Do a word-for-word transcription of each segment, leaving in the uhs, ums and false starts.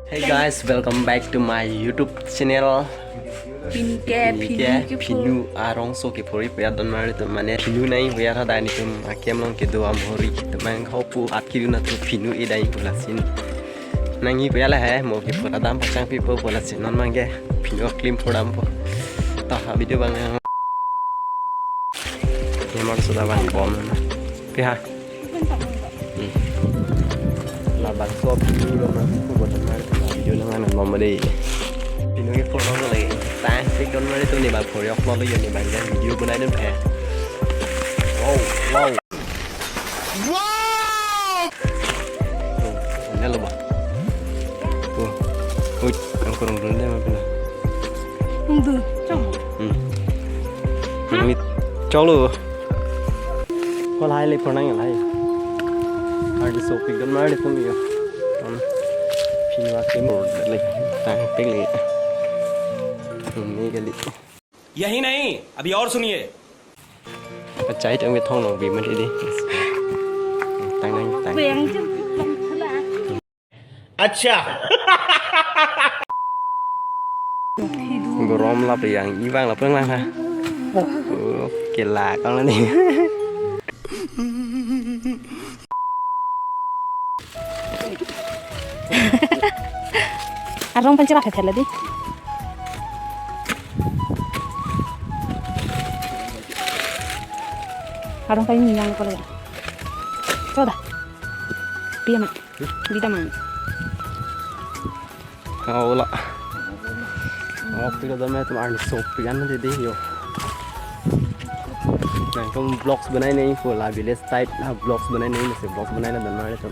Hey guys, welcome back to my YouTube channel. Pinke, Pinke, Phinu, Phinu Arongso kephuri puya donmar atum mane Phinu nai puya tha dai nitum akem along kedo amhori kedo mang hopu at kidu na tu Phinu e dai pu lasin. Nangji puya la he mo kephur adam pachang pipo pu lasin non mangke Phinu aklim pur dampo. Ta ha video bang. Memang sudah bang bom na. Pi ha. Hmm. Labangso video lo mas ko botan mar video nang anan mom dei. Phinu ke photo ko lagi. Tang sik donmar atum ne bang phoryok lo yo ne bang video bonai dun phe. Wow, wow. Wow! Ini lo ba. Oh. Ui, ang kurang dulu deh mampir. Ndu, chong. Hmm. Hah? Ini chong lo. Ko lahai le pernah yang lahai. Ardi sopik donmar atum yo. Hmm. Phinu akim lagi tang pik lagi. Hmm, ini kali. यही नहीं, अभी और सुनिए। Pachai tang bethong long bi mati di. Tang nang tang. Beng jem long thula. अच्छा। Gorom lap yang ibang lap lang ha. Oh, kela kang ni. Arong panchara khe thela di. Arong kai ni yang ko le. Choda. Pia ma. Bida ma. Kau la. Oh, pilo dame tum arni sopik an dei yo. Nangtum vlogs banai nai pu la village type na vlogs banai nai masi vlogs banai na donmar atum.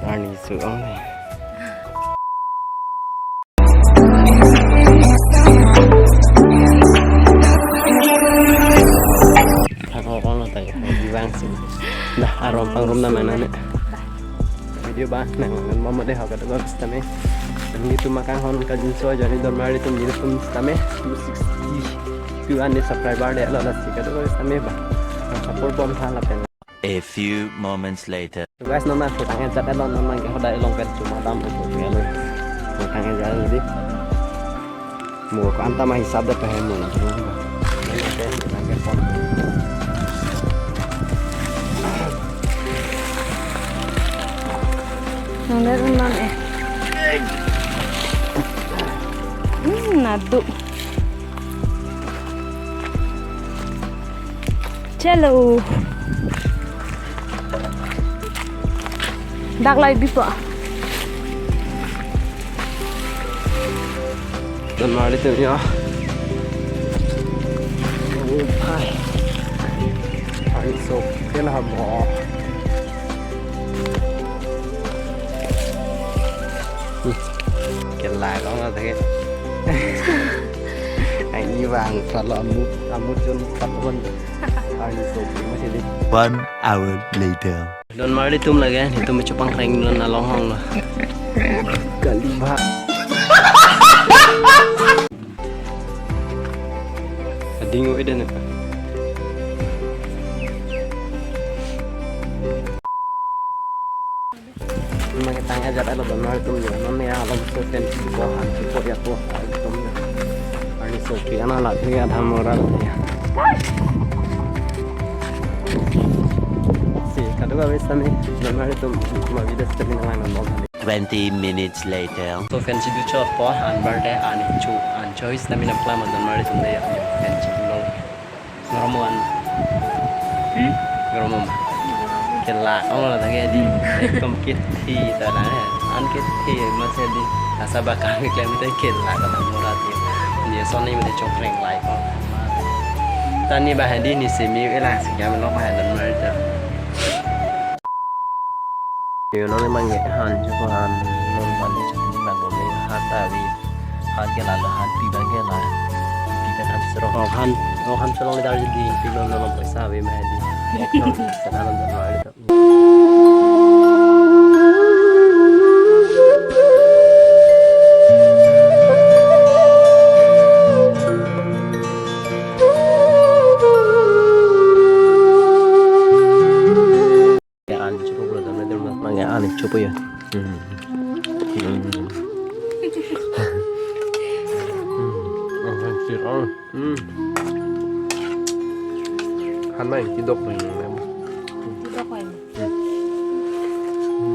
Arni su ang ni. Thak ho kong lo tai. Di bang si. Dah arom pangrum na mana ne. Video ba nang nang mama dei ha kadokave sitame. Nelitum akanghon kangjinso ajoine donmar atum nelitum sitame two sixty-two an subscriber dei lo lasi kadokave sitame ba. Nang support bom tha lapen. A few moments later. So guys, non nang photo nang jat lo non nang ke hodai along pen chuma dam lo tu ya lo. Photo nang jat lo di. Mo ko anta ma hisab da pahen mo na. Nang dah nang eh. Hmm, nadu. Chalo. Dak lai bipo. Donmar atum ya. Oh, hai. Hai, so, kena habo. Kela kong lo thake. Ai ni bang kalau amut amut jon patron. Ai so prima sih. One hour later. Donmar atum lage, itum chupang reng don along hong lo. Kali ba. Ading o eden. Mane tang ajat alo donmar atum yo. Mane ya alam so pen ko han ko ya ko atum yo. Arni so pi ana la ya dham moral ya. Si kadokave sitame donmar atum ma video sitame nang nang bom. Twenty minutes later. So fan si du chot po an bar de an chu an choice na mina plam donmar atum de ya fan si du long. Ngoromo an. Hmm? Ngoromo ma. Kela ong la thake di. Ekdom kithi ta la. An kithi ma se di. Asa ba kami klem te kela ka mura di. Ni son ni mene chok reng lai ko. Tani ba hadi ni simi ela si kami lo ba hadan mar ta. Yo non mang ye han jo ko han non ban ni chok ni ban bom ni hat ta vi. Han ke la la han pi bang ke la. Pi bang han sero. Oh han, oh han sero le dar di pi bang non paisa ave ma di. Sana non dan ma. Ya an chupo pulo dam dam mang ya an chupo ya. Hmm. Hmm. Hmm. Hmm. Han mai kidok ni. Kidok ni.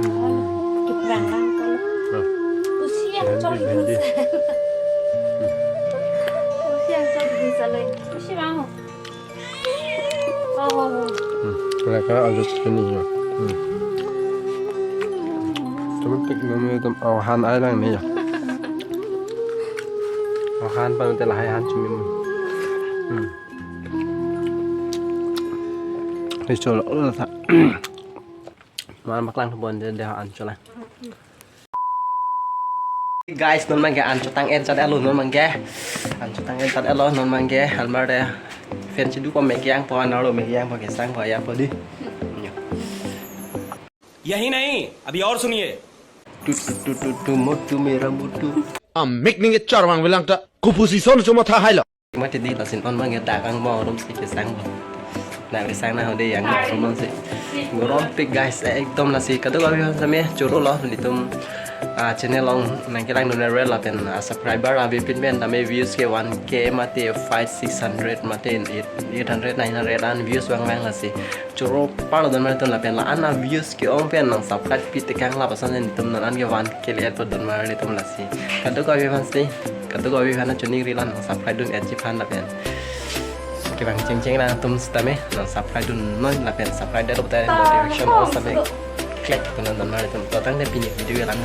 Hmm. Kiprang lang kalau. Hmm. Usi yang Bhendi, chori bhendi. Usi yang chori bisa le. Usi mau. Oh, oh, oh. Hmm. Mereka ada sini ya. Hmm. Teman tik nama itu, oh, han ai lang ni ya. Oh, han pang telah hai han cumi. Hmm. Ini coba lo sa. Mana maklang kebon dia dia an coba. Guys, non mangke an chotang en chat elo non mangke. An chotang en chat elo non mangke. Almar de. Fan chidu ko megiang po analo megiang po kesang po ya po di. Yo. यही नहीं, अभी और सुनिए। Tu tu tu tu tu motu mera motu. Amik ning charwang bilang ta kupusi son cuma tha hai lo. Mati di lasin non mangke dak angbong arum si kesang po. Na kesang na hode yang arum si. Gorom pik guys, eh, ekdom lasi kadokave aphan same choro lo nelitum, ah, channel along nangkelangdun rel lapen, ah, subscriber avepin pen tame views ke one K mate five six hundred mate eight hundred nine hundred an views vang vang lasi. Choro parlo don mar ton lapen la-an a views ke-ong pen nang subscribe pi tekang lapuson nelitum non an ke one K le-et po don mar nelitum lasi. Kadokave aphan si, kadokave aphan choningri la nang subscribe dun et ji aphan lapen. Kevang chengcheng nangtum sitame nang subscribe dun non lapen subscribe det lo ta notification all sitame click dun non don mar nelitum. To tangte pini video ke lang.